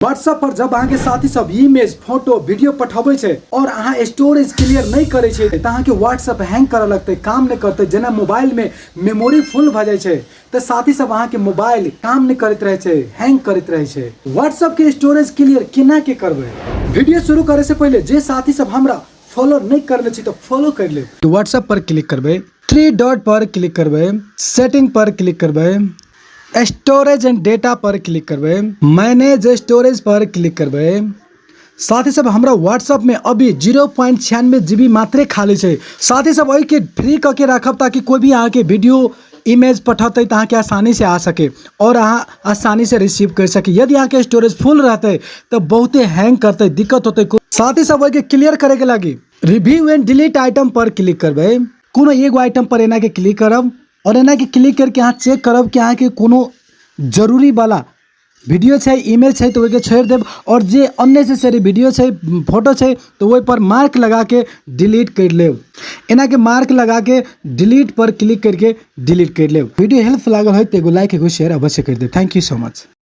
WhatsApp पर जब अहाँके साथी सब इमेज, फोटो, वीडियो पठबै छै और अहाँ स्टोरेज क्लियर नहि करै छै तऽ अहाँके व्हाट्सएप हैंग करऽ लगतै, काम नहि करतै। जेना मोबाइल में मेमोरी फुल भऽ जाइ छै तऽ साथी सब अहाँके मोबाइल काम नहि करैत रहै छै, हैंग करैत रहै छै। व्हाट्सएप के स्टोरेज क्लियर केना के करबै? वीडियो शुरू करे से पहिले जे साथी सब हमरा फॉलो नहि करले छी तऽ फॉलो कर लेब। व्हाट्सएप पर क्लिक करबै, 3 डॉट पर क्लिक करबै, सेटिंग पर क्लिक करबै, storage and data per click करबै, मैनेज स्टोरेज पर क्लिक करबै। साथी सब, हमरा व्हाट्सएप में अभी 0.96 जी बी मात्रे खाली छै। साथी सब, एहिके फ्री कऽ के राखब ताकि कोई भी अहाँके वीडियो, इमेज पठेतै तऽ अहाँके आसानी से आ सके और अहाँ आसानी से रिसीव कर सके। यदि अहाँके स्टोरेज फुल रहतै तऽ बहुते हैंग करतै, दिक्कत होतै। साथी सब, ओहिके क्लियर करैके लागी review and delete item per click करबै। कोनो एगो आइटम पर एना के क्लिक करब और एना के क्लिक करके अहाँ चेक करब कि अहाँके कोनो जरूरी वाला वीडियो छै, इमेज छै तऽ ओहिके छोड़ि देब और जे अननेसेसरी वीडियो छै, फोटो छै तऽ ओहि पर मार्क लगाके डिलीट करि लेब। एना के मार्क लगाके डिलीट पर क्लिक करके डिलीट करि लेब। वीडियो हेल्प लागल होय तऽ एगो लाइक, एगो शेयर अवश्य करि देब। Thank you so much.